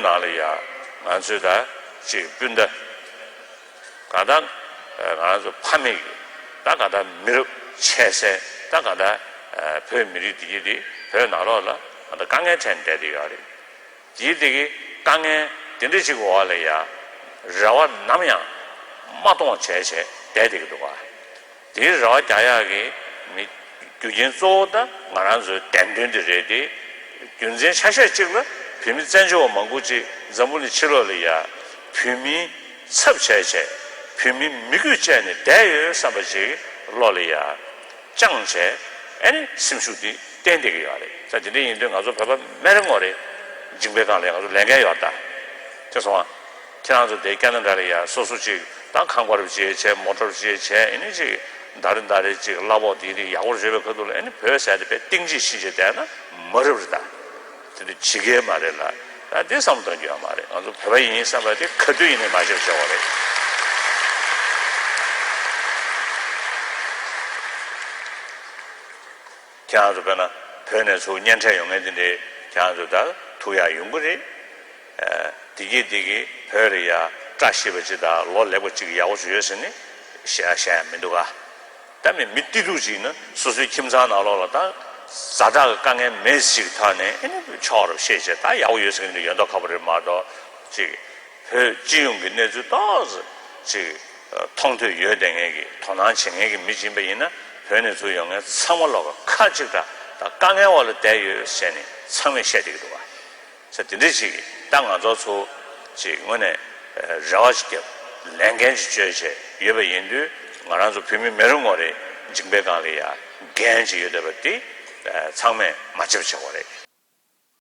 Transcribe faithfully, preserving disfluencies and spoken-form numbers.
ནང་ལ་ཡ་ང་ཚོས་ད་ཅིག་སྤུན་ཟླ་གང་ལྟར་ང་རང་ཚོ་ཕ་མེས་ཀྱི་ད་གང་ལྟར་མི་རབས་ཆད་སའི་ད་གང་ལྟར་བོད་མི་རིགས་འདི་གི་འདི་བོད་ནང་ལོགས་ལ་གང་ལྟར་དཀའ་ངལ་འཕྲད་ནས་བསྡད་བསྡད་ཡོད་རེད། དེའི་དེ་གི་དཀའ་ངལ་དེ་འདྲ་ཞིག་གི་འོག་ལ་ཡ་རེ་བ་ནམ་ཡང་མ་གཏོང་བྱས་བྱས་བསྡད་བསྡད་ཀྱི་འདུག་ག་དེའི་རེ་བ་རྒྱག་ཡག་གི་མི་རྒྱུ་རྐྱེན་གཙོ་བོ་ད་ང་རང་ཚོའི་བདེན་དོན་དེ་རེད་དེ། རྒྱུ་མཚན་ཆ་ཤས་གཅིག་ལ་བོད་མི་བཙན་བྱོལ་བ་མང་པོ་ཅིག་འཛམ་བུ་གླིང་ཕྱི་ལོགས་ལ་ཡ་བོད་མིའི་ཚབ་བྱས་བྱས་བོད་མིའི་མི་རྒྱུད་བཅད་ནས་བསྡད་ཡོད་བསམ་པ་ཅིག་བློ་ལ་ཡ་བཅངས་བྱས། ཨ་ནི་སེམས་ཤུགས་དེ་བསྟན་བསྡད་ཀྱི་ཡོད་རེད། ད་དེ་འདྲ་ཡིན་དུས་ང་ཚོ་བོད་པ་མི་རེ་ངོ་རེ་འཇིང་པའི་སྒང་ལ་ང་ཚོ་ལས་འགན་ཡོད་ད། དེ་སོང་བ། ཁྱེད་རང་ཚོ་དེ་ཁ་ན་ཌ་ལ་ཡ་སོ་སོ་ཅིག་ད་ཁང་པ་རུ་ཅིག་བྱས་མོ་ཊ་རུ་ཅིག་བྱས་ཨ་ནི་ཅིག་ཟླ་རེ་ཟླ་རེ་ཅིག་གླ་ཕོགས་དེ་དེ་ཡག་པོ་བཟོས་པའི་ཁ་ཐུག་ལ་ཨ་ནི་བོད་ཟེར་དེ་དཔེ་གཏིང་ཅིག་ཕྱིན་བྱས་བསྡད་ན་མ་རབས་རེད་ད། དེ་འདྲ་བྱེད་ཀྱི་མ་རེད་ལ། ད་དེ་བསམ་བློ་གཏོང་རྒྱུ་ཡོད་མ་རེད། ང་ཚོ་བོད་པ་ཡིན་བསམ་པ་དེ་ག་དུས་ཡིན་ནའི་མ་བརྗེད་བྱེད་དགོས་རེད། ཁྱེད་རང་ཚོ་དཔེར་ན་བོད་ནས་ཚུར་གཉེན་འཕྲད་ཡོང་མཁན་དེ་འདྲའི་ཁྱེད་རང་ཚོ་ད་ཐུག་ཡག་ཡོང་གི་རེད། ཨ། བདེ་སྐྱིད་བདེ་སྐྱིད་བོད་ལ་ཡ་བཀྲ་ཤིས་པ་ཅིག་དང་ལོ་ལེགས་པ་ཅིག་ཡག་པོ་ཞིག་ཡོད་ཟེར་ནས་བཤད་ཡག་བཤད་ཡག་མི་འདུག་ག་ད་མི་མི་སྐྱིད་སྡུག་ཅིག་ཡིན་ན་སོ་སོའི་ཁྱིམ་ཚང་ནང་ལོགས་ལ་ད་ཛ་དྲག་གི་དཀའ་ངལ་མེད་ཅིག་ཐོག་ནས་ཨ་ནི་ཆོག་རབས་བཤད་བྱས་ད་ཡག་པོ་ཡོད་ཟེར་མཁན་དེ་ཡོད་མདོག་ཁ་པོ་རེད་མ་གཏོགས་ཅིག་བོད་སྤྱི་ཡོངས་ཀྱི་གནས་ཚུལ་ཏོག་ཙམ་ཅིག་མཐོང་ཐོས་ཡོད་བསྡད་མཁན་གྱི་དོ་སྣང་བྱེད་མཁན་གྱི་མི་ཅིག་ཡིན་པ་ཡིན་ན་བོད་ནས་ཚུར་ཡོང་མཁན་ཚང་མ་ལོག་ག་ཁ་གཅིག་གྲགས་ད་དཀའ་ངལ་འོག་ལ་བསྡད་ཡོད་ཟེར་ནས་ཚང་མས་བཤད་བསྡད་ཀྱི་འདུག་ག་ས་དེ་འདྲ་ཅིག་ད་ང་ཚོ་ཚོ་ཅིག་དངོས་གནས་རེ་བ་ཅིག་བརྒྱབ་ལས་འགན་ཅིག་བཅོལ་བྱས་ཡོད་པ་ཡིན་དུས་ང་རང་ཚོ་བོད་མི་མི་རེ་ངོ་རེ་འཇིང་པའི་སྒང་ལ་ཡ་འགན་ཅིག་ཡོད་བསྡད་པ་དེ་ཚང་མས་མ་བརྗེད་པ་བྱེད་དགོས་རེད།